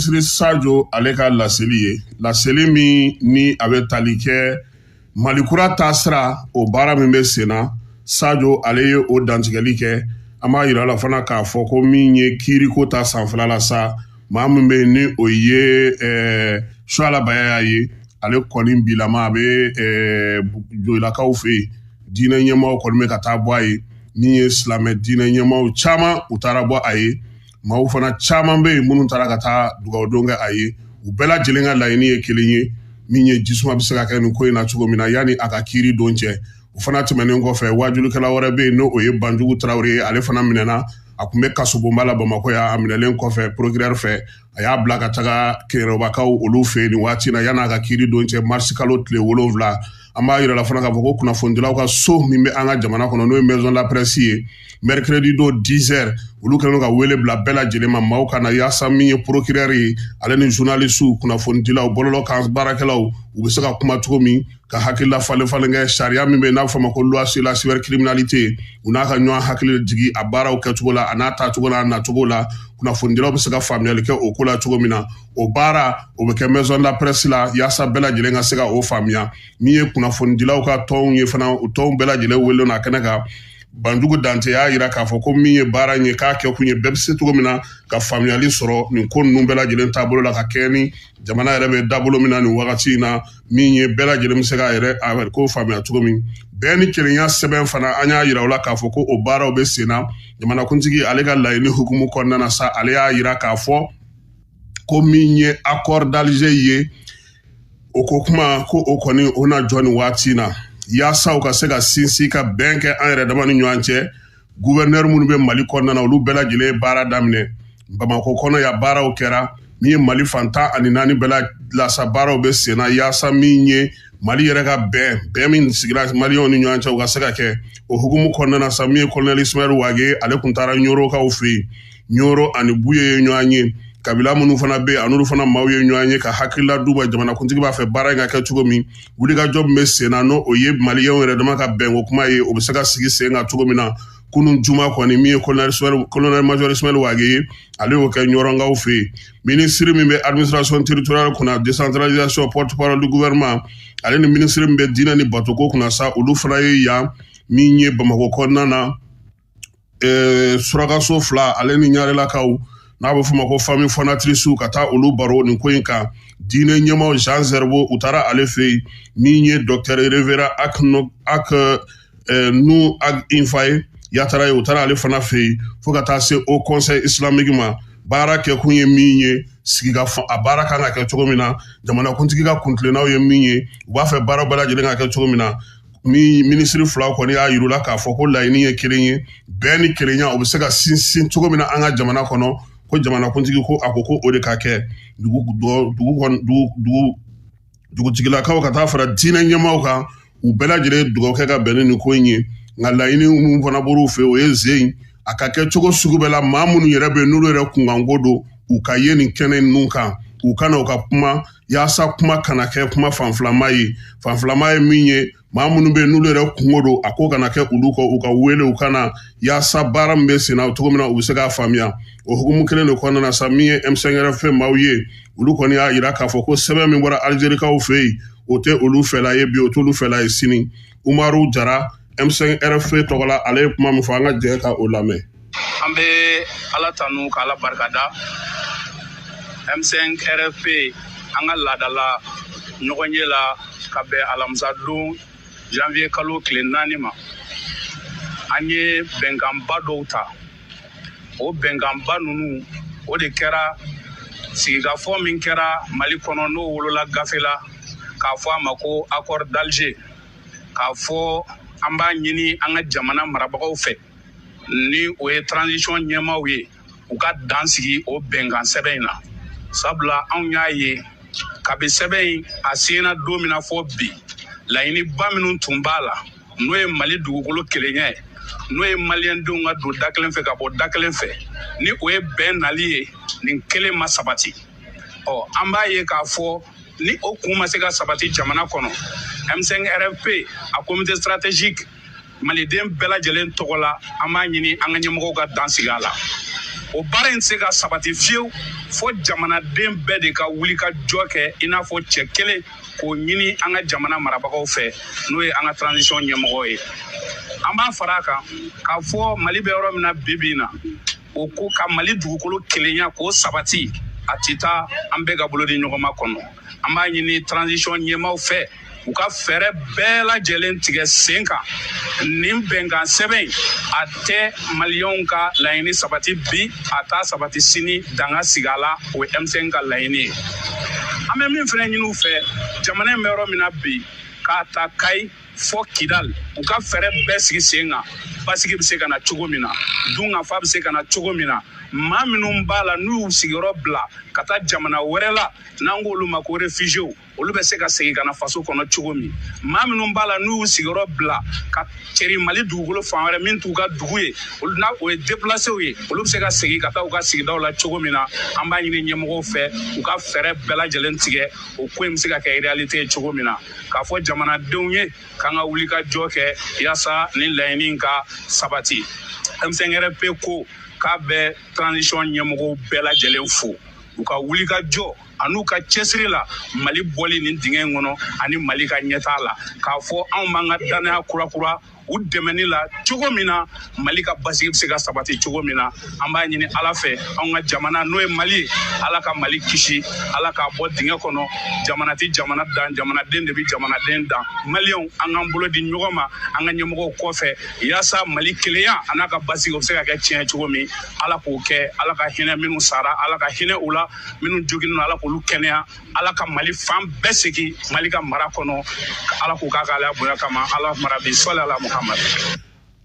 minisiri Sajo ale ka laseli ye, laseli min ni a bɛ tali kɛ Mali kura taasira, o baara min bɛ sen na. Sajo ale ye o dantigɛli kɛ. An b'a yira la fana k'a fɔ ko min ye kiiriko ta sanfɛla la sa, maa min bɛ yen ni o ye Suala Bayaya ye, ale kɔni bilama a bɛ Joyilakaw fɛ yen. Diinɛ ɲɛmaaw kɔni bɛ ka taa bɔ a ye. Min ye silamɛ diinɛ ɲɛmaaw caman, u taara bɔ a ye. Maaw fana caman bɛ yen minnu taara ka taa dugawudon kɛ a ye. U bɛɛ lajɛlen ka laɲini ye kelen ye, min ye jisuma bɛ se ka kɛ nin ko in na cogo min na yanni a ka kiiri don cɛ. O fana tɛmɛnen kɔfɛ, wajulikɛla wɛrɛ bɛ yen, n'o ye Banjugu Tarawele ye. Ale fana minɛna, a tun bɛ kasobonba la Bamakɔ yan. A minɛlen kɔfɛ procureur fɛ, a y'a bila ka taga Keyorobakaw olu fɛ yen nin waati na yanni a ka kiiri don cɛ, marisi kalo tile 7. An b'a yira la fana k'a fɔ ko kunnafonidilaw ka so min bɛ an ka jamana kɔnɔ, n'o ye Maison de la Presse ye, mercredi don 10 heures, olu kɛlen don ka wele bila bɛɛ lajɛlen ma, maaw ka na, yaasa min ye procureur ye, ale ni journaliste, kunnafonidilaw, bɔlɔlɔ kan baarakɛlaw, u bɛ se ka kuma cogo min ka hakilila falen falen kɛ sariya min bɛ yen n'a bɛ fɔ a ma ko loi sur la cybercriminalité, u n'a ka ɲɔgɔn hakili jigin a baaraw kɛcogo la, a n'a taacogo la, a nacogo la, kunnafonidilaw bɛ se ka faamuyali kɛ o ko la cogo min na. O baara o bɛ kɛ Maison de la Presse la, yaasa bɛɛ lajɛlen ka se ka o faamuya. Min ye kunnafonidilaw ka tɔnw ye fana, o tɔnw bɛɛ lajɛlen wele na kɛnɛ kan. Banjugu Dante y'a yira k'a fɔ ko min ye baara in ye, k'a kɛ kun ye bɛɛ bɛ se cogo min na ka faamuyali sɔrɔ nin ko ninnu bɛɛ lajɛlen taabolo la, ka kɛɲɛ ni jamana yɛrɛ bɛ dabolo min na nin wagati in na, min ye bɛɛ lajɛlen bɛ se k'a yɛrɛ a ko faamuya cogo min. Bɛn ni kelenya sɛbɛn fana, an y'a yira u la k'a fɔ ko o baaraw bɛ sen na. Jamanakuntigi ale ka laɲini hukumu kɔnɔna na sa, ale y'a yira k'a fɔ ko min ye accord d'Alger ye, o ko kuma ko o kɔni o na jɔ nin waati in na, yaasa u ka se ka sinsin ka bɛn kɛ an yɛrɛ dama ni ɲɔgɔn cɛ. Gouverneur minnu bɛ Mali kɔnɔna na, olu bɛɛ lajɛlen ye baara daminɛ. Bamakɔ kɔnɔ yan, baaraw kɛra. Min ye Mali fan 14 bɛɛ la sa, baaraw bɛ sen na, yaasa min ye Mali yɛrɛ ka bɛn, bɛn min sigira maliyɛnw ni ɲɔgɔn cɛ, u ka se ka kɛ. O hukumu kɔnɔna na sa, min ye colonel Ismaël Wagué, ale tun taara Ɲorokaw fɛ yen. Ɲoro ani Buye ye ɲɔgɔn ye, kabila minnu fana bɛ yen, a n'olu fana maaw ye ɲɔgɔn ye ka hakilila d'u ma jamanakuntigi b'a fɛ baara in ka kɛ cogo min. Wulikajɔ min bɛ sen na, n'o ye maliyɛnw yɛrɛ dama ka bɛnko kuma ye, o bɛ se ka sigi sen kan cogo min na. Kunun juma kɔni, min ye colonel major Ismaël Wagué ye, ale y'o kɛ Ɲɔrɔnkaw fɛ yen. Minisiri min bɛ administration territoriale kunna, décentralisation, porte-parole du gouvernement, ale ni minisiri min bɛ diinɛ ni batoko kunna sa, olu fana ye yan min ye Bamakɔ kɔnɔna na, surakaso fila ale ni ɲarelakaw, n'a bɛ f'o ma ko famille fondatrice, ka taa olu baro nin ko in kan. Diinɛ ɲɛmaaw, Jean Zerbo, u taara ale fɛ yen. Min ye docteur révérend ak ak nu ak Infaye Yatara ye, u taara ale fana fɛ yen, fo ka taa se Haut Conseil islamique ma. Baara kɛkun ye min ye, sigi ka fɔ a baara kan ka kɛ cogo min na, jamanakuntigi ka kuntilennaw ye min ye, u b'a fɛ baara bɛɛ lajɛlen ka kɛ cogo min na. Min minisiri fila kɔni y'a yir'u la k'a fɔ ko laɲini ye kelen ye, bɛn ni kelenya o bɛ se ka sinsin cogo min na an ka jamana kɔnɔ, ko jamanakuntigi ko a ko ko o de ka kɛ. Dugu dugu dugu dugutigilakaw ka taa fara diinɛ ɲɛmaaw kan, u bɛɛ lajɛlen dugawu kɛ ka bɛn ni nin ko in ye. Nka laɲini min fana bɔr'u fɛ, o ye zen a ka kɛ cogo sugu bɛɛ la, maa minnu yɛrɛ bɛ yen n'olu yɛrɛ kunkanko don, u ka ye nin kɛnɛ ninnu kan, u ka na u ka kuma, yaasa kuma kana kɛ kuma fanfilama ye. Fanfilama ye min ye, maa minnu bɛ yen n'olu yɛrɛ kungo don, a ko kana kɛ olu kɔ, u ka wele, u ka na, yaasa baara min bɛ sen na cogo min na, u bɛ se k'a faamuya. O hukumu kelen de kɔnɔna na sa, min ye M5RFP maaw ye, olu kɔni y'a yira k'a fɔ ko sɛbɛn min bɔra Algerikaw fɛ yen, o tɛ olu fɛla ye bi, o t'olu fɛla ye sini. Umaru Jara, M5RFP tɔgɔ la, ale ye kuma min fɔ, an ka jɛ ka o lamɛn. An bɛ Ala tanu k'Ala barikada. M5 RFP, an ka laadala ɲɔgɔn ye la ka bɛn alamisa don janvier kalo tile 4 ma, an ye bɛnkanba dɔw ta. O bɛnkanba ninnu, o de kɛra sigikafɔ min kɛra Mali kɔnɔ, n'o wolola gafe la k'a fɔ a ma ko accord d'Alger, k'a fɔ an b'a ɲini an ka jamana marabagaw fɛ, ni o ye transition ɲɛmaaw ye, u ka dan sigi o bɛnkan sɛbɛn in na. Sabula anw y'a ye kabi sɛbɛn in a siɲɛna don min na fɔ bi, laɲiniba minnu tun b'a la, n'o ye Mali dugukolo kelenya ye, n'o ye maliyɛndenw ka don da kelen fɛ ka bɔ da kelen fɛ, ni o ye bɛn nali ye, nin kelen ma sabati. Ɔ an b'a ye k'a fɔ ni o kun ma se ka sabati jamana kɔnɔ, M5 RFP, a comité stratégique, maliden bɛɛ lajɛlen tɔgɔ la, an b'a ɲini an ka ɲɛmɔgɔw ka dan sigi a la. O baara in tɛ se ka sabati fiyewu fo jamanaden bɛɛ de ka wuli ka jɔ kɛ i n'a fɔ cɛ kelen, k'o ɲini an ka jamana marabagaw fɛ, n'o ye an ka transition ɲɛmɔgɔ ye. An b'a fara a kan k'a fɔ Mali bɛ yɔrɔ min na bi bi in na, o ko ka Mali dugukolo kelenya k'o sabati, a tɛ taa an bɛɛ ka bolo di ɲɔgɔn ma kɔnɔ. An b'a ɲini transition ɲɛmaaw fɛ, u ka fɛɛrɛ bɛɛ lajɛlen tigɛ sen kan. Nin bɛnkan sɛbɛn in, a tɛ Maliyɛnw ka laɲini sabati bi, a t'a sabati sini. Danga sigi a la, o ye M5 ka laɲini ye. An bɛ min fana ɲini u fɛ, jamana in bɛ yɔrɔ min na bi, k'a ta Kayi fɔ Kidal, u ka fɛɛrɛ bɛɛ sigi sen kan, basigi bɛ se ka na cogo min na, dunkafa bɛ se ka na cogo min na. Maa minnu b'a la n'u y'u sigiyɔrɔ bila ka taa jamana wɛrɛ la, n'an k'olu ma ko réfugiés, olu bɛ se ka segin ka na faso kɔnɔ cogo min. Maa minnu b'a la n'u y'u sigiyɔrɔ bila ka cɛri Mali dugukolo fan wɛrɛ min t'u ka dugu ye, olu n'a o ye déplacés ye, olu bɛ se ka segin ka taa u ka sigidaw la cogo min na. An b'a ɲini ɲɛmɔgɔw fɛ, u ka fɛɛrɛ bɛɛ lajɛlen tigɛ, o ko in bɛ se ka kɛ réalité ye cogo min na, k'a fɔ jamanadenw ye k'an ka wuli ka jɔ kɛ yaasa nin laɲini in ka sabati. M5RP ko k'a bɛ transition ɲɛmɔgɔw bɛɛ lajɛlen fo u ka wuli ka jɔ an'u ka cɛsiri la Mali bɔli nin dingɛ in kɔnɔ ani Mali ka ɲɛtaa la, k'a fɔ anw b'an ka danaya kurakura u dɛmɛni la cogo min na, Mali ka basigi bɛ se ka sabati cogo min na. An b'a ɲini Ala fɛ, anw ka jamana n'o ye Mali ye, Ala ka Mali kisi, Ala k'a bɔ dingɛ kɔnɔ. Jamana tɛ jamana dan, jamanaden de bɛ jamanaden dan. Maliyɛnw, an k'an bolo di ɲɔgɔn ma an ka ɲɛmɔgɔw kɔfɛ, yaasa Mali kelenya a n'a ka basigi, o bɛ se ka kɛ tiɲɛ cogo min. Ala k'o kɛ. Ala ka hinɛ minnu sara, Ala ka hinɛ u la. Minnu joginnen, Ala k'olu kɛnɛya. Ala ka Mali fan bɛɛ segin Mali ka mara kɔnɔ. Ala k'u k'a k'ale bonya kama. Ala mara bi sɔli ala Muhamad.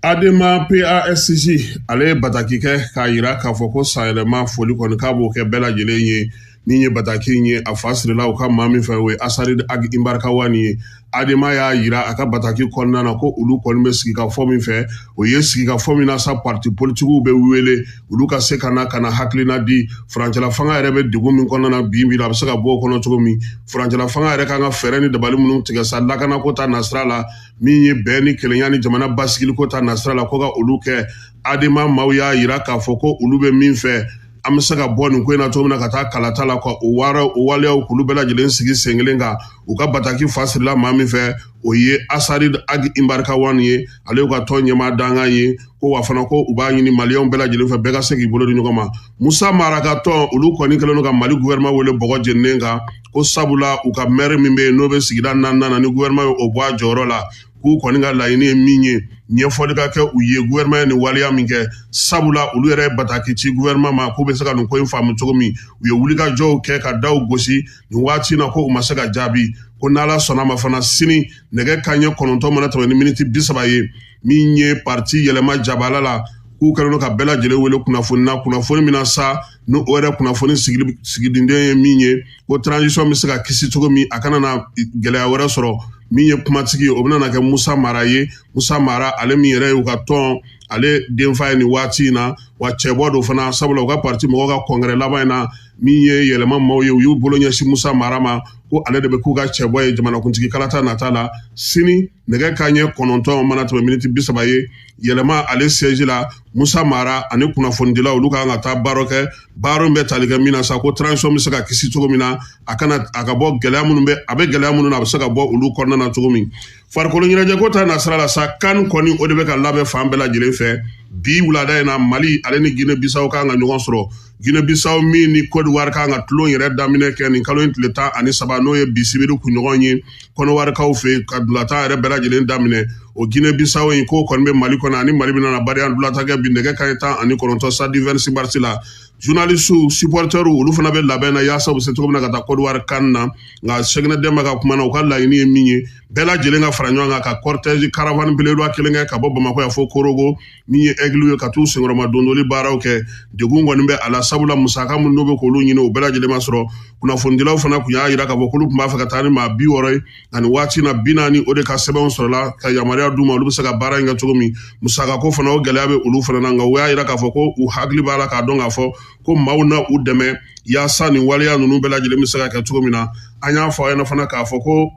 Adema PASJ, ale ye bataki kɛ k'a yira k'a fɔ ko sanyɛlɛma foli kɔni, k'a b'o kɛ bɛɛ lajɛlen ye. Min ye bataki in ye, a fa sirila u ka maa min fɛ, o ye Asari Ag Imbarikawani ye. Adema y'a yira a ka bataki kɔnɔna na ko olu kɔni bɛ sigikafɔ min fɛ, o ye sigikafɔ min na sa, parti politikiw bɛ wele, olu ka se ka na ka na hakilina di. Furancɛla fanga yɛrɛ bɛ degun min kɔnɔna na bi bi, a bɛ se ka bɔ o kɔnɔ cogo min. Furancɛla fanga yɛrɛ kan ka fɛɛrɛ ni dabali minnu tigɛ sa, lakanako ta nasira la, min ye bɛn ni kelenya ni jamana basigiliko ta nasira la, ko ka olu kɛ. Adema maaw y'a yira k'a fɔ ko olu bɛ min fɛ, an bɛ se ka bɔ nin ko in na cogo min na ka taa kalata la, ka o waleyaw k'olu bɛɛ lajɛlen sigi sen kelen kan. U ka bataki fa sirila maa min fɛ, o ye Asari Ag Imbarikawani ye, ale y'u ka tɔn ɲɛmaa dankan ye. Ko wa fana, ko u b'a ɲini Maliyɛnw bɛɛ lajɛlen fɛ, bɛɛ ka se k'i bolo di ɲɔgɔn ma. Musa Mara ka tɔn, olu kɔni kɛlen don ka Mali gouvernement wele bɔgɔ jeninen kan, ko sabula u ka maire min bɛ yen, n'o bɛ sigida naaninan na, ni gouvernement ye o bɔ a jɔyɔrɔ la, k'u kɔni ka laɲini ye min ye, ɲɛfɔli ka kɛ u ye gouvernement ye nin waleya min kɛ, sabula olu yɛrɛ ye bataki ci gouvernement ma k'u bɛ se ka nin ko in faamu cogo min. U ye wulikajɔw kɛ ka daw gosi nin waati in na, ko u ma se ka jaabi. Ko n'Ala sɔnna ma fana, sini nɛgɛ kanɲɛ 9 mana tɛmɛ ni miniti 30 ye, min ye parti Yɛlɛma jabala la, k'u kɛlen don ka bɛɛ lajɛlen wele kunnafoni na, kunnafoni min na sa, ni o yɛrɛ kunnafoni sigidinden ye min ye, ko transition bɛ se ka kisi cogo min, a kana na gɛlɛya wɛrɛ sɔrɔ. Min ye kumatigi ye, o bɛna kɛ Musa Mara ye. Musa Mara, ale min yɛrɛ y'u ka tɔn ale denfa ye nin waati in na, wa cɛbɔ don fana, sabula u ka parti mɔgɔw ka congrès laban in na, min ye Yɛlɛma maaw ye, u y'u bolo ɲɛsin Musa Mara ma ko ale de bɛ k'u ka cɛbɔ ye jamanakuntigi kalata nata la. Sini nɛgɛ kanɲɛ 9 mana tɛmɛ miniti 30 ye, Yɛlɛma ale siège la, Musa Mara ani kunnafonidilaw, olu kan ka taa baaro kɛ. Baaro bɛ tali kɛ min na sa, ko transition bɛ se ka kisi cogo min na, a kana a ka bɔ gɛlɛya minnu bɛ, a bɛ gɛlɛya minnu na, a bɛ se ka bɔ olu kɔnɔna na cogo min. Farikolo ɲɛnajɛko ta nasira la sa, CAN kɔni, o de bɛ ka labɛn fan bɛɛ lajɛlen fɛ bi wulada in na. Mali ale ni Guinée Bissau kan ka ɲɔgɔn sɔrɔ. Guinée Bissau min ni Côte d'Ivoire kan ka tulon yɛrɛ daminɛ kɛ nin kalo in tile 13, n'o ye bi sibiri kunɲɔgɔn ye, Kɔnɔwarikaw fɛ ka dulatan yɛrɛ bɛɛ lajɛlen daminɛ. O Guinée Bissau in, k'o kɔni bɛ Mali kɔnɔ, ani Mali bɛna bariya dulatan kɛ bi nɛgɛ kanɲɛ 19 stade 26 mars la. Journalistes, supporters, olu fana bɛ labɛn na yaasa u bɛ se cogo min na ka taa Côte d'Ivoire CAN na. Nka Sɛgɛnɛ Dɛnba ka kuma na, u ka laɲini ye min ye, bɛɛ lajɛlen ka fara ɲɔgɔn kan ka cortège, caravane belebeleba kelen kɛ ka bɔ Bamakɔ yan fo Korogo, min ye Aigle ye, ka t'u senkɔrɔma dondoli baaraw kɛ. Degun kɔni bɛ a la, sabula musaka minnu n'u bɛ k'olu ɲini, o bɛɛ lajɛlen ma sɔrɔ. Kunnafonidilaw fana tun y'a jira k'a fɔ k'olu tun b'a fɛ ka taa ni maa 60 ye, nka nin waati na, 40 o de ka sɛbɛnw sɔrɔla ka yamaruya d'u ma, olu bɛ se ka baara in kɛ cogo min. Musakako fana, o gɛlɛya bɛ olu fana na. Nka u y'a jira k'a fɔ ko u hakili b'a la k'a dɔn k'a fɔ ko maaw na u dɛmɛ yaasa nin waleya ninnu bɛɛ lajɛlen bɛ se ka kɛ cogo min na. An y'a fɔ aw ɲɛna fana k'a fɔ ko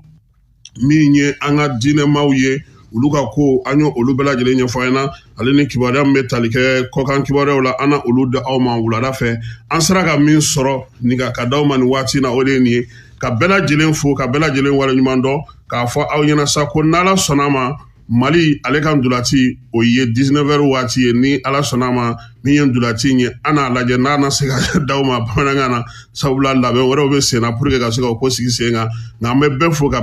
min ye an ka diinɛmaw ye, Olu ka ko, an ye olu bɛɛ lajɛlen ɲɛfɔ an ɲɛna, ale ni kibaruya min bɛ tali kɛ kɔkan kibaruyaw la, an na olu di aw ma wulada fɛ. An sera ka min sɔrɔ nin ka d'aw ma nin waati in na, o de ye nin ye. Ka bɛɛ lajɛlen fo, ka bɛɛ lajɛlen waleɲuman dɔn, k'a fɔ aw ɲɛna sa ko n'Ala sɔnna ma, Mali ale ka ntolaci, o ye 19 heures waati ye. Ni Ala sɔnna ma, min ye ntolaci in ye, an n'a lajɛ n'a na se ka d'aw ma bamanankan na, sabula labɛn wɛrɛw bɛ sen na pour que ka se ka o ko sigi sen kan. Nka an bɛ bɛɛ fo ka